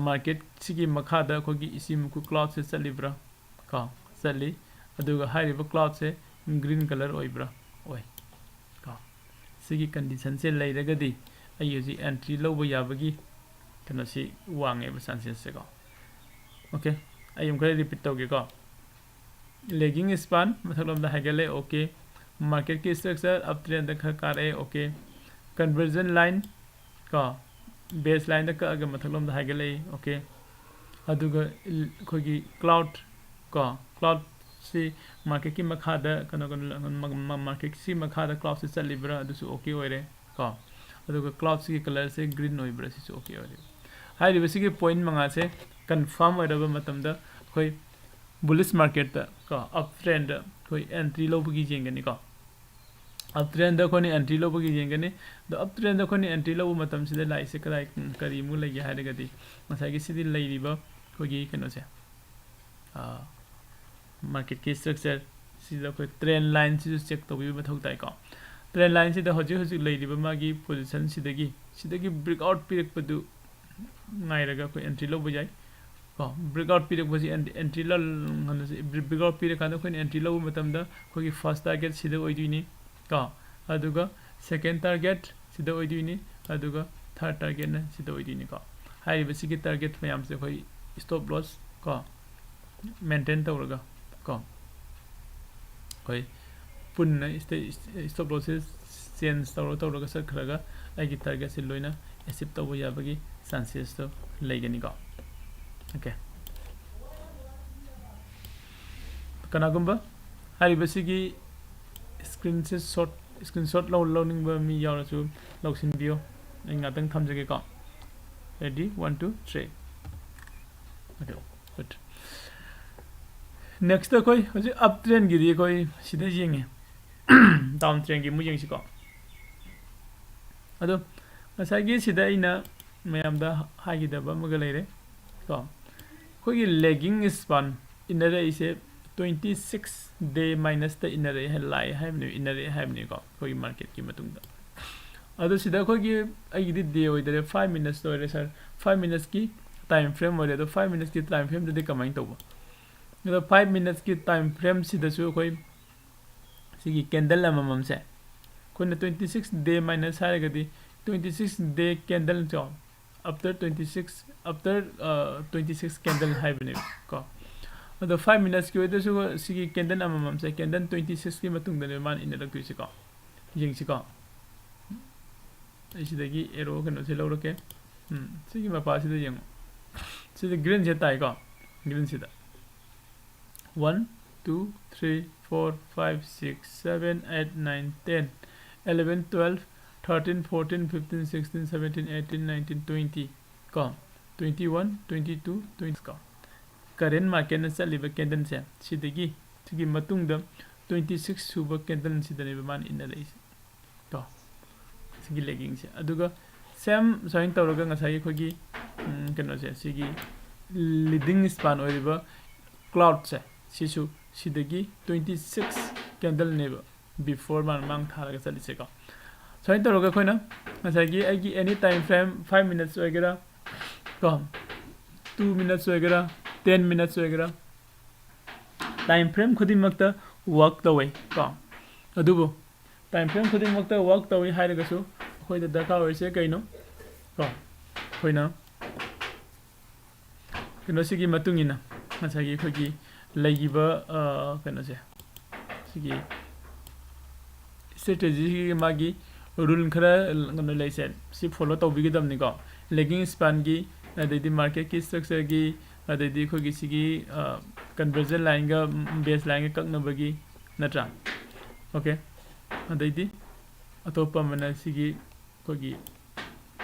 ꯃꯥꯔꯀꯦꯠꯁꯤꯒꯤ ꯃꯈꯥꯗ ꯑꯩꯈꯣꯏꯒꯤ ꯏꯆꯤꯃꯨꯀꯨ ꯀ꯭ꯂꯥꯎꯠꯁꯦ ꯆꯠꯂꯤꯕ꯭ꯔꯥ? ꯀꯣ, ꯆꯠꯂꯤ꯫ ꯑꯗꯨꯒ ꯍꯥꯏꯔꯤꯕ ꯀ꯭ꯂꯥꯎꯠꯁꯦ ꯒ꯭ꯔꯤꯟ ꯀꯂꯔ ꯑꯣꯏꯕ꯭ꯔꯥ? ꯑꯣꯏ꯫ ꯀꯣ, ꯁꯤꯒꯤ ꯀꯟꯗꯤꯁꯟꯁꯦ ꯂꯩꯔꯒꯗꯤ ꯑꯩ ꯍꯧꯖꯤꯛ ꯑꯦꯟꯇ꯭ꯔꯤ ꯂꯧꯕ ꯌꯥꯕꯒꯤ ꯀꯩꯅꯣꯁꯤ ꯋꯥꯡꯉꯦꯕ, ꯆꯥꯟꯁꯦꯁꯁꯦꯀꯣ꯫ ꯑꯣꯀꯦ, ꯑꯩ ꯑꯃꯨꯛ ꯈꯔ ꯔꯤꯄꯤꯠ ꯇꯧꯒꯦꯀꯣ꯫ ꯂꯦꯒꯤꯡ ꯁ꯭ꯄꯥꯟ ꯃꯊꯛꯂꯣꯝꯗ ꯍꯥꯏꯒꯠꯂꯦ, ꯑꯣꯀꯦ꯫ ꯃꯥꯔꯀꯦꯠꯀꯤ ꯁ꯭ꯇ꯭ꯔꯛꯆꯔ ꯑꯞ ꯇ꯭ꯔꯦꯟꯗ ꯈꯔ ꯀꯥꯔꯛꯑꯦ, ꯑꯣꯀꯦ꯫ ꯀꯟꯚꯔꯖꯟ ꯂꯥꯏꯟ ꯀꯣ, ꯕꯦꯁ ꯂꯥꯏꯟꯗ ꯀꯛꯑꯒ ꯃꯊꯛꯂꯣꯝꯗ ꯍꯥꯏꯒꯠꯂꯛꯏ, ꯑꯣꯀꯦ꯫ ꯑꯗꯨꯒ ꯏꯜ-, ꯑꯩꯈꯣꯏꯒꯤ ꯀ꯭ꯂꯥꯎꯠ ꯀꯣ, ꯀ꯭ꯂꯥꯎꯠꯁꯤ ꯃꯥꯔꯀꯦꯠꯀꯤ ꯃꯈꯥꯗ ꯀꯩꯅꯣ, ꯀꯩꯅꯣ, ꯃꯥꯔꯀꯦꯠꯁꯤ ꯃꯈꯥꯗ ꯀ꯭ꯂꯥꯎꯠꯁꯤ ꯆꯠꯂꯤꯕ꯭ꯔꯥ, ꯑꯗꯨꯁꯨ ꯑꯣꯀꯦ ꯑꯣꯏꯔꯦ ꯀꯣ꯫ ꯑꯗꯨꯒ ꯀ꯭ꯂꯥꯎꯠꯁꯤꯒꯤ ꯀꯂꯔꯁꯦ ꯒ꯭ꯔꯤꯟ ꯑꯣꯏꯕ꯭ꯔꯥ, ꯁꯤꯁꯨ ꯑꯣꯀꯦ ꯑꯣꯏꯔꯦ꯫ ꯍꯥꯏꯔꯤꯕꯁꯤꯒꯤ ꯄꯣꯏꯟ ꯃꯉꯥꯁꯦ ꯀꯟꯐꯥꯔꯝ ꯑꯣꯏꯔꯕ ꯃꯇꯝꯗ ꯑꯩꯈꯣꯏ ꯕꯨꯂꯤꯁ ꯃꯥꯔꯀꯦꯠꯇ ꯀꯣ, ꯑꯞ ꯇ꯭ꯔꯦꯟꯗ ꯑꯩꯈꯣꯏ ꯑꯦꯟꯇ꯭ꯔꯤ ꯂꯧꯕꯒꯤ ꯌꯦꯡꯒꯅꯤꯀꯣ꯫ ꯑꯞ ꯇ꯭ꯔꯦꯟꯗ ꯑꯩꯈꯣꯏꯅ ꯑꯦꯟꯇ꯭ꯔꯤ ꯂꯧꯕꯒꯤ ꯌꯦꯡꯒꯅꯤ꯫ ꯑꯗꯣ ꯑꯞ ꯇ꯭ꯔꯦꯟꯗ ꯑꯩꯈꯣꯏꯅ ꯑꯦꯟꯇ꯭ꯔꯤ ꯂꯧꯕ ꯃꯇꯝꯁꯤꯗ ꯂꯥꯛꯏꯁꯦ ꯀꯗꯥꯏ, ꯀꯔꯤꯃꯨꯛ ꯂꯩꯒꯦ ꯍꯥꯏꯔꯒꯗꯤ, ꯉꯁꯥꯏꯒꯤ ꯁꯤꯗꯤ ꯂꯩꯔꯤꯕ ꯑꯩꯈꯣꯏꯒꯤ ꯀꯩꯅꯣꯁꯦ, ꯃꯥꯔꯀꯦꯠꯀꯤ ꯁ꯭ꯇ꯭ꯔꯛꯆꯔ ꯁꯤꯗ ꯑꯩꯈꯣꯏ ꯇ꯭ꯔꯦꯟ ꯂꯥꯏꯟꯁꯤꯁꯨ ꯆꯦꯛ ꯇꯧꯕꯤꯕ ꯃꯊꯧ ꯇꯥꯏꯀꯣ꯫ ꯇ꯭ꯔꯦꯟ ꯂꯥꯏꯟꯁꯤꯗ ꯍꯧꯖꯤꯛ ꯍꯧꯖꯤꯛ ꯂꯩꯔꯤꯕ ꯃꯥꯒꯤ ꯄꯣꯖꯤꯁꯟꯁꯤꯗꯒꯤ, ꯁꯤꯗꯒꯤ ꯕ꯭ꯔꯦꯛ ꯑꯥꯎꯠ ꯄꯤꯔꯛꯄꯗꯨ ꯉꯥꯏꯔꯒ ꯑꯩꯈꯣꯏ ꯑꯦꯟꯇ꯭ꯔꯤ ꯂꯧꯕ ꯌꯥꯏ ꯀꯣ꯫ ꯕ꯭ꯔꯦꯛ ꯑꯥꯎꯠ ꯄꯤꯔꯛꯄꯁꯤ ꯑꯦꯟ-, ꯑꯦꯟꯇ꯭ꯔꯤ ꯂ-, ꯀꯩꯅꯣꯁꯤ, ꯕ꯭ꯔꯦꯛ ꯑꯥꯎꯠ ꯄꯤꯔꯀꯥꯟꯗ ꯑꯩꯈꯣꯏꯅ ꯑꯦꯟꯇ꯭ꯔꯤ ꯂꯧꯕ ꯃꯇꯝꯗ ꯑꯩꯈꯣꯏꯒꯤ ꯐꯥꯔꯁ ꯇꯥꯔꯒꯦꯠ ꯁꯤꯗ ꯑꯣꯏꯗꯣꯏꯅꯤ ꯀꯣ꯫ ꯑꯗꯨꯒ ꯁꯦꯀꯦꯟ ꯇꯥꯔꯒꯦꯠ ꯁꯤꯗ ꯑꯣꯏꯗꯣꯏꯅꯤ, ꯑꯗꯨꯒ ꯊꯥꯔꯠ ꯇꯥꯔꯒꯦꯠꯅ ꯁꯤꯗ ꯑꯣꯏꯗꯣꯏꯅꯤꯀꯣ꯫ ꯍꯥꯏꯔꯤꯕꯁꯤꯒꯤ ꯇꯥꯔꯒꯦꯠ ꯃꯌꯥꯝꯁꯦ ꯑꯩꯈꯣꯏ ꯁ꯭ꯇꯣꯞ ꯂꯣꯁ ꯀꯣ, ꯃꯦꯟꯇꯦꯟ ꯇꯧꯔꯒ ꯀꯣ, ꯑꯩꯈꯣꯏ ꯄꯨꯟꯅ ꯁ꯭ꯇꯣꯞ ꯂꯣꯁꯁꯦ ꯆꯦꯟꯖ ꯇꯧꯔ ꯇꯧꯔꯒ ꯆꯠꯈ꯭ꯔꯒ ꯑꯩꯒꯤ ꯇꯥꯔꯒꯦꯠꯁꯦ ꯂꯣꯏꯅ ꯑꯦꯆꯤꯞ ꯇꯧꯕ ꯌꯥꯕꯒꯤ ꯆꯥꯟꯁꯦꯁꯇꯣ ꯂꯩꯒꯅꯤꯀꯣ꯫ ꯑꯣꯀꯦ, ꯀꯅꯥꯒꯨꯝꯕ ꯍꯥꯏꯔꯤꯕꯁꯤꯒꯤ ꯁ꯭ꯀ꯭ꯔꯤꯟꯁꯦ ꯁꯣꯠ, ꯁ꯭ꯀ꯭ꯔꯤꯟ ꯁꯣꯠ ꯂꯧ-, ꯂꯧꯅꯤꯡꯕ ꯃꯤ ꯌꯥꯎꯔꯁꯨ ꯂꯧꯁꯤꯟꯕꯤꯌꯣ꯫ ꯑꯩ ꯉꯥꯛꯇꯪ ꯊꯝꯖꯒꯦꯀꯣ꯫ Ready, one, two, three. Okay, good. Next ꯑꯩꯈꯣꯏ ꯍꯧꯖꯤꯛ up trendꯒꯤꯗꯤ ꯑꯩꯈꯣꯏ ꯁꯤꯗ ꯌꯦꯡꯉꯦ꯫ Down trendꯒꯤ ꯑꯃꯨꯛ ꯌꯦꯡꯁꯤꯀꯣ꯫ ꯑꯗꯣ ꯉꯁꯥꯏꯒꯤ ꯁꯤꯗ ꯑꯩꯅ ꯃꯌꯥꯝꯗ ꯍꯥꯏꯒꯗꯕ ꯑꯃꯒ ꯂꯩꯔꯦ ꯀꯣ꯫ ꯑꯩꯈꯣꯏꯒꯤ lagging span ꯏꯟꯅꯔꯛꯏꯁꯦ twenty six day minusꯇ ꯏꯟꯅꯔꯛꯑꯦ ꯍꯥꯏ, ꯂꯥꯛꯑꯦ ꯍꯥꯏꯕꯅꯦ, ꯏꯟꯅꯔꯛꯑꯦ ꯍꯥꯏꯕꯅꯤꯀꯣ ꯑꯩꯈꯣꯏꯒꯤ marketꯀꯤ ꯃꯇꯨꯡꯗ꯫ ꯑꯗꯣ ꯁꯤꯗ ꯑꯩꯈꯣꯏꯒꯤ, ꯑꯩꯒꯤꯗꯤ day ꯑꯣꯏꯗꯔꯦ, five minutes ꯑꯣꯏꯔꯦ sir, five minutesꯀꯤ time frame ꯑꯣꯏꯔꯦ꯫ ꯑꯗꯣ five minutesꯀꯤ time frameꯗꯗꯤ ꯀꯃꯥꯏꯅ ꯇꯧꯕ? ꯑꯗꯣ five minutesꯀꯤ time frameꯁꯤꯗꯁꯨ ꯑꯩꯈꯣꯏ ꯁꯤꯒꯤ candle ꯑꯃꯃꯝꯁꯦ ꯑꯩꯈꯣꯏꯅ twenty six day minus ꯍꯥꯏꯔꯒꯗꯤ twenty six day candle ꯀꯣ, after twenty six, after twenty six candle ꯍꯥꯏꯕꯅꯦꯕ ꯀꯣ꯫ ꯑꯗꯣ five minutesꯀꯤ ꯑꯣꯏꯗꯁꯨ ꯁꯤꯒꯤ candle ꯑꯃꯃꯝꯁꯦ candle twenty sixꯀꯤ ꯃꯇꯨꯡꯗꯅꯦꯕ ꯃꯥꯅ ꯏꯟꯅꯔꯛꯇꯣꯏꯁꯦꯀꯣ꯫ ꯌꯦꯡꯁꯤꯀꯣ꯫ ꯑꯩ ꯁꯤꯗꯒꯤ arrow ꯀꯩꯅꯣꯁꯦ ꯂꯧꯔꯛꯀꯦ꯫ ꯎꯝ, ꯁꯤꯒꯤ ꯃꯄꯥꯁꯤꯗ ꯌꯦꯡꯉꯣ꯫ ꯁꯤꯗ greenꯁꯦ ꯇꯥꯏꯀꯣ, greenꯁꯤꯗ꯫ One, two, three, four, five, six, seven, eight, nine, ten, eleven, twelve, thirteen, fourteen, fifteen, sixteen, seventeen, eighteen, nineteen, twenty ꯀꯣ, twenty one, twenty two, twenty ꯀꯣ꯫ Current marketꯅ ꯆꯠꯂꯤꯕ candleꯁꯦ ꯁꯤꯗꯒꯤ, ꯁꯤꯒꯤ ꯃꯇꯨꯡꯗ twenty six ꯁꯨꯕ candleꯁꯤꯗꯅꯦꯕ ꯃꯥꯅ ꯏꯟꯅꯔꯛꯏꯁꯦ ꯀꯣ, ꯁꯤꯒꯤ laggingꯁꯦ꯫ ꯑꯗꯨꯒ same ꯁꯨꯃꯥꯏꯅ ꯇꯧꯔꯒ ꯉꯁꯥꯏꯒꯤ ꯑꯩꯈꯣꯏꯒꯤ, ꯎꯝ, ꯀꯩꯅꯣꯁꯦ, ꯁꯤꯒꯤ leading span ꯑꯣꯏꯔꯤꯕ cloudꯁꯦ, ꯁꯤꯁꯨ ꯁꯤꯗꯒꯤ twenty six candleꯅꯦꯕ before ꯃꯥꯅ ꯃꯥꯡ ꯊꯥꯔꯒ ꯆꯠꯂꯤꯁꯦꯀꯣ꯫ ꯁꯨꯃꯥꯏꯅ ꯇꯧꯔꯒ ꯑꯩꯈꯣꯏꯅ ꯉꯁꯥꯏꯒꯤ ꯑꯩꯒꯤ any time frame, five minutes ꯑꯣꯏꯒꯦꯔꯥ ꯀꯣ, two minutes ꯑꯣꯏꯒꯦꯔꯥ, ten minutes ꯑꯣꯏꯒꯦꯔꯥ, time frame ꯈꯨꯗꯤꯡꯃꯛꯇ work ꯇꯧꯋꯦ ꯀꯣ꯫ ꯑꯗꯨꯕꯨ time frame ꯈꯨꯗꯤꯡꯃꯛꯇ work ꯇꯧꯋꯤ ꯍꯥꯏꯔꯒꯁꯨ ꯑꯩꯈꯣꯏꯗ ꯗꯔꯀꯥꯔ ꯑꯣꯏꯔꯤꯁꯦ ꯀꯩꯅꯣ ꯀꯣ? ꯑꯩꯈꯣꯏꯅ ꯀꯩꯅꯣꯁꯤꯒꯤ ꯃꯇꯨꯡ ꯏꯟꯅ ꯉꯁꯥꯏꯒꯤ ꯑꯩꯈꯣꯏꯒꯤ ꯂꯩꯈꯤꯕ, ꯑ, ꯀꯩꯅꯣꯁꯦ, ꯁꯤꯒꯤ strategyꯁꯤꯒꯤ ꯃꯥꯒꯤ rule ꯈꯔ ꯀꯩꯅꯣ ꯂꯩꯁꯦ, ꯁꯤ follow ꯇꯧꯕꯤꯒꯗꯕꯅꯤꯀꯣ꯫ Lagging spanꯒꯤ, ꯑꯗꯩꯗꯤ marketꯀꯤ structureꯒꯤ, ꯑꯗꯩꯗꯤ ꯑꯩꯈꯣꯏꯒꯤ ꯁꯤꯒꯤ, ꯑ, conversion lineꯒ base lineꯒ ꯀꯛꯅꯕꯒꯤ, ꯅꯠꯇ꯭ꯔꯥ? Okay, ꯑꯗꯩꯗꯤ ꯑꯇꯣꯞꯄ ꯑꯃꯅ ꯁꯤꯒꯤ ꯑꯩꯈꯣꯏꯒꯤ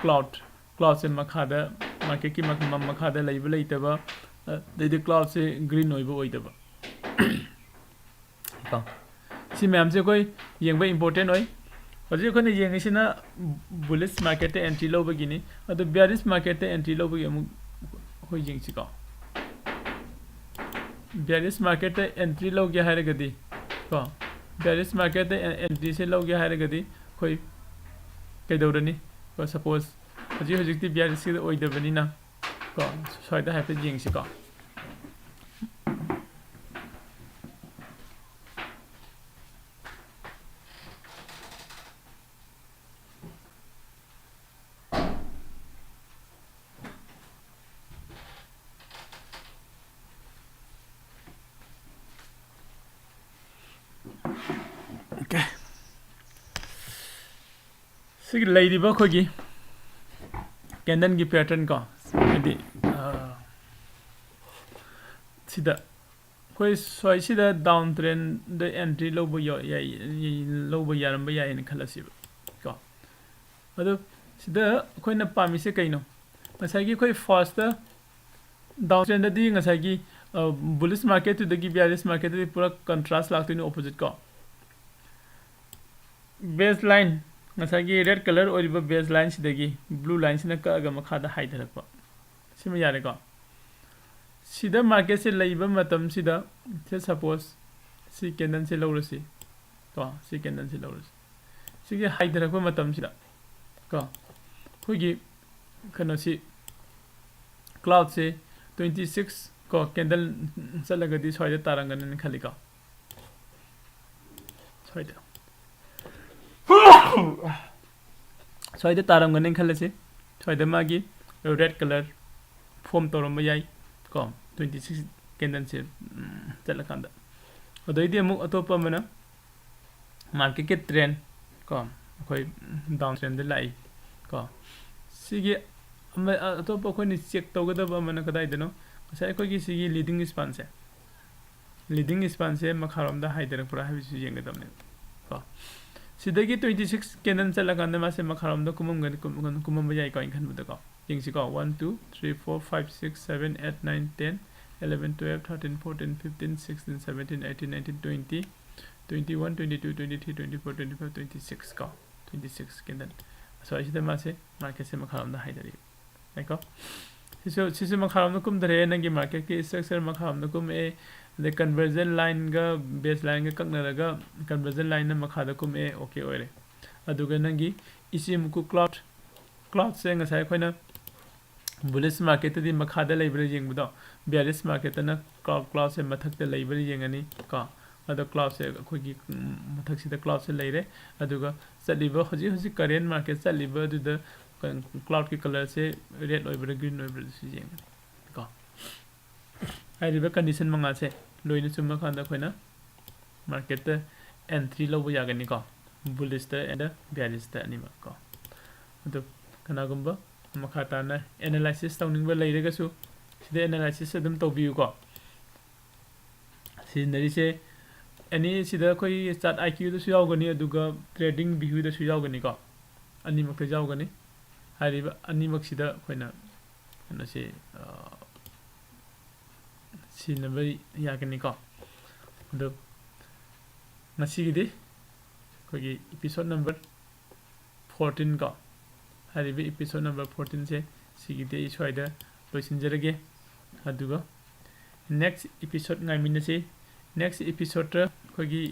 cloud, cloudꯁꯦ ꯃꯈꯥꯗ, marketꯀꯤ ꯃꯈ-, ꯃ-, ꯃꯈꯥꯗ ꯂꯩꯕ ꯂꯩꯇꯕ, ꯑꯗꯩꯗꯤ cloudꯁꯦ green ꯑꯣꯏꯕ ꯑꯣꯏꯗꯕ, ꯀꯣ, ꯁꯤ ꯃꯌꯥꯝꯁꯦ ꯑꯩꯈꯣꯏ ꯌꯦꯡꯕ important ꯑꯣꯏ꯫ ꯍꯧꯖꯤꯛ ꯑꯩꯈꯣꯏꯅ ꯌꯦꯡꯉꯤꯁꯤꯅ bullish marketꯇ entry ꯂꯧꯕꯒꯤꯅꯤ꯫ ꯑꯗꯨ bearish marketꯇ entry ꯂꯧꯕꯒꯤ ꯑꯃꯨꯛ ꯑꯩꯈꯣꯏ ꯌꯦꯡꯁꯤꯀꯣ꯫ Bearish marketꯇ entry ꯂꯧꯒꯦ ꯍꯥꯏꯔꯒꯗꯤ ꯀꯣ, bearish marketꯇ entryꯁꯦ ꯂꯧꯒꯦ ꯍꯥꯏꯔꯒꯗꯤ ꯑꯩꯈꯣꯏ ꯀꯩꯗꯧꯔꯅꯤ? ꯀꯣ, suppose ꯍꯧꯖꯤꯛ ꯍꯧꯖꯤꯛꯇꯤ bearishꯀꯤꯗ ꯑꯣꯏꯗꯕꯅꯤꯅ ꯀꯣ, ꯁ꯭ꯋꯥꯏꯗ ꯍꯥꯏꯐꯦꯠ ꯌꯦꯡꯁꯤꯀꯣ꯫ Okay. ꯁꯤꯒꯤ ꯂꯩꯔꯤꯕ ꯑꯩꯈꯣꯏꯒꯤ candleꯒꯤ pattern ꯀꯣ, ꯍꯥꯏꯗꯤ, ꯑ, ꯁꯤꯗ ꯑꯩꯈꯣꯏ ꯁ꯭ꯋꯥꯏꯁꯤꯗ down trendꯗ entry ꯂꯧꯕ ꯌꯥ-, ꯌꯥꯏ, ꯂꯧꯕ ꯌꯥꯔꯝꯕ ꯌꯥꯏꯅ ꯈꯜꯂꯁꯤꯕ ꯀꯣ꯫ ꯑꯗꯣ ꯁꯤꯗ ꯑꯩꯈꯣꯏꯅ ꯄꯥꯝꯃꯤꯁꯦ ꯀꯩꯅꯣ? ꯉꯁꯥꯏꯒꯤ ꯑꯩꯈꯣꯏ firstꯇ down trendꯗꯗꯤ ꯉꯁꯥꯏꯒꯤ, ꯑ, bullish marketꯇꯨꯗꯒꯤ bearish marketꯇꯗꯤ ꯄꯨꯔꯥ contrast ꯂꯥꯛꯇꯣꯏꯅꯤ, opposite ꯀꯣ꯫ Base line, ꯉꯁꯥꯏꯒꯤ red colour ꯑꯣꯏꯔꯤꯕ base lineꯁꯤꯗꯒꯤ blue lineꯁꯤꯅ ꯀꯛꯑꯒ ꯃꯈꯥꯗ ꯍꯥꯏꯊꯔꯛꯄ꯫ ꯁꯤꯃ ꯌꯥꯔꯦꯀꯣ꯫ ꯁꯤꯗ marketꯁꯦ ꯂꯩꯕ ꯃꯇꯝꯁꯤꯗ, say suppose ꯁꯤ candleꯁꯦ ꯂꯧꯔꯁꯤ ꯀꯣ, ꯁꯤ candleꯁꯦ ꯂꯧꯔꯁꯤ꯫ ꯁꯤꯒꯤ ꯍꯥꯏꯊꯔꯛꯄ ꯃꯇꯝꯁꯤꯗ ꯀꯣ, ꯑꯩꯈꯣꯏꯒꯤ ꯀꯩꯅꯣꯁꯤ, cloudꯁꯦ twenty six ꯀꯣ, candle ꯆꯠꯂꯒꯗꯤ ꯁ꯭ꯋꯥꯏꯗ ꯇꯥꯔꯝꯒꯅꯤꯅ ꯈꯜꯂꯤꯀꯣ꯫ ꯁ꯭ꯋꯥꯏꯗ꯫ ꯁ꯭ꯋꯥꯏꯗ ꯇꯥꯔꯝꯒꯅꯤ ꯈꯜꯂꯁꯤ꯫ ꯁ꯭ꯋꯥꯏꯗ ꯃꯥꯒꯤ red colour form ꯇꯧꯔꯝꯕ ꯌꯥꯏ ꯀꯣ, twenty six candleꯁꯦ, ꯎꯝ, ꯆꯠꯂꯀꯥꯟꯗ꯫ ꯑꯗꯩꯗꯤ ꯑꯃꯨꯛ ꯑꯇꯣꯞꯄ ꯑꯃꯅ marketꯀꯤ trend ꯀꯣ, ꯑꯩꯈꯣꯏ down trendꯗ ꯂꯥꯛꯏ ꯀꯣ꯫ ꯁꯤꯒꯤ ꯑꯃ, ꯑꯇꯣꯞꯄ ꯑꯩꯈꯣꯏꯅ check ꯇꯧꯒꯗꯕ ꯑꯃꯅ ꯀꯗꯥꯏꯗꯅꯣ? ꯉꯁꯥꯏ ꯑꯩꯈꯣꯏꯒꯤ ꯁꯤꯒꯤ leading spanꯁꯦ, leading spanꯁꯦ ꯃꯈꯥꯔꯣꯝꯗ ꯍꯥꯏꯊꯔꯛꯄ꯭ꯔꯥ ꯍꯥꯏꯕꯁꯤ ꯌꯦꯡꯒꯗꯕꯅꯦꯕ ꯀꯣ꯫ ꯁꯤꯗꯒꯤ twenty six candle ꯆꯠꯂꯀꯥꯟꯗ ꯃꯥꯁꯦ ꯃꯈꯥꯔꯣꯝꯗ ꯀꯨꯝꯃꯝꯒꯅꯤ, ꯀꯨꯝ-, ꯀꯨꯝꯃꯝꯕ ꯌꯥꯏꯀꯣ, ꯑꯩꯅ ꯈꯟꯕꯗꯀꯣ꯫ ꯌꯦꯡꯁꯤꯀꯣ, one, two, three, four, five, six, seven, eight, nine, ten, eleven, twelve, thirteen, fourteen, fifteen, sixteen, seventeen, eighteen, nineteen, twenty, twenty-one, twenty-two, twenty-three, twenty-four, twenty-five, twenty-six ꯀꯣ, twenty-six candle ꯑꯁ꯭ꯋꯥꯏꯁꯤꯗ ꯃꯥꯁꯦ marketꯁꯦ ꯃꯈꯥꯔꯣꯝꯗ ꯍꯥꯏꯊꯔꯛꯏ꯫ ꯌꯥꯏꯀꯣ? ꯁꯤꯁꯨ ꯁꯤꯁꯨ ꯃꯈꯥꯔꯣꯝꯗ ꯀꯨꯝꯊꯔꯛꯑꯦ, ꯅꯪꯒꯤ marketꯀꯤ structure ꯃꯈꯥꯔꯣꯝꯗ ꯀꯨꯝꯃꯛꯑꯦ꯫ ꯑꯗꯩ conversion lineꯒ base lineꯒ ꯀꯛꯅꯔꯒ conversion lineꯅ ꯃꯈꯥꯗ ꯀꯨꯝꯃꯛꯑꯦ, okay ꯑꯣꯏꯔꯦ꯫ ꯑꯗꯨꯒ ꯅꯪꯒꯤ Ichimoku cloud, cloudꯁꯦ ꯉꯁꯥꯏ ꯑꯩꯈꯣꯏꯅ bullish marketꯇꯗꯤ ꯃꯈꯥꯗ ꯂꯩꯕ꯭ꯔꯥ ꯌꯦꯡꯕꯗꯣ, bearish marketꯇꯅ cloud, cloudꯁꯦ ꯃꯊꯛꯇ ꯂꯩꯕ꯭ꯔꯥ ꯌꯦꯡꯉꯅꯤ ꯀꯣ꯫ ꯑꯗꯣ cloudꯁꯦ ꯑꯩꯈꯣꯏꯒꯤ, ꯎꯝ, ꯃꯊꯛꯁꯤꯗ cloudꯁꯦ ꯂꯩꯔꯦ꯫ ꯑꯗꯨꯒ ꯆꯠꯂꯤꯕ, ꯍꯧꯖꯤꯛ ꯍꯧꯖꯤꯛ current market ꯆꯠꯂꯤꯕ ꯑꯗꯨꯗ cloudꯀꯤ colorꯁꯦ red ꯑꯣꯏꯕ꯭ꯔꯥ green ꯑꯣꯏꯕ꯭ꯔꯥ ꯑꯗꯨꯁꯨ ꯌꯦꯡꯉꯅꯤ ꯀꯣ꯫ ꯍꯥꯏꯔꯤꯕ condition ꯃꯉꯥꯁꯦ ꯂꯣꯏꯅ ꯆꯨꯝꯃꯀꯥꯟꯗ ꯑꯩꯈꯣꯏꯅ marketꯇ entry ꯂꯧꯕ ꯌꯥꯒꯅꯤꯀꯣ, bullishꯇ and bearishꯇ ꯑꯅꯤꯃꯛ ꯀꯣ꯫ ꯑꯗꯨ ꯀꯅꯥꯒꯨꯝꯕ ꯃꯈꯥ ꯇꯥꯅ analysis ꯇꯧꯅꯤꯡꯕ ꯂꯩꯔꯒꯁꯨ ꯁꯤꯗ analysis ꯑꯗꯨꯝ ꯇꯧꯕꯤꯌꯨꯀꯣ꯫ ꯁꯤꯖꯤꯟꯅꯔꯤꯁꯦ any ꯁꯤꯗ ꯑꯩꯈꯣꯏ chart IQꯗꯁꯨ ꯌꯥꯎꯒꯅꯤ, ꯑꯗꯨꯒ trading viewꯗꯁꯨ ꯌꯥꯎꯒꯅꯤꯀꯣ, ꯑꯅꯤꯃꯛꯇ ꯌꯥꯎꯒꯅꯤ꯫ ꯍꯥꯏꯔꯤꯕ ꯑꯅꯤꯃꯛꯁꯤꯗ ꯑꯩꯈꯣꯏꯅ ꯀꯩꯅꯣꯁꯤ, ꯑ, ꯁꯤꯖꯤꯟꯅꯕ ꯌꯥꯒꯅꯤꯀꯣ꯫ ꯑꯗꯣ ꯉꯁꯤꯒꯤꯗꯤ ꯑꯩꯈꯣꯏꯒꯤ episode number fourteen ꯀꯣ, ꯍꯥꯏꯔꯤꯕ episode number fourteenꯁꯦ ꯁꯤꯒꯤꯗꯤ ꯑꯩ ꯁ꯭ꯋꯥꯏꯗ ꯂꯣꯏꯁꯤꯟꯖꯔꯒꯦ꯫ ꯑꯗꯨꯒ next episode ꯉꯥꯏꯃꯤꯟꯅꯁꯤ꯫ Next episodeꯇ ꯑꯩꯈꯣꯏꯒꯤ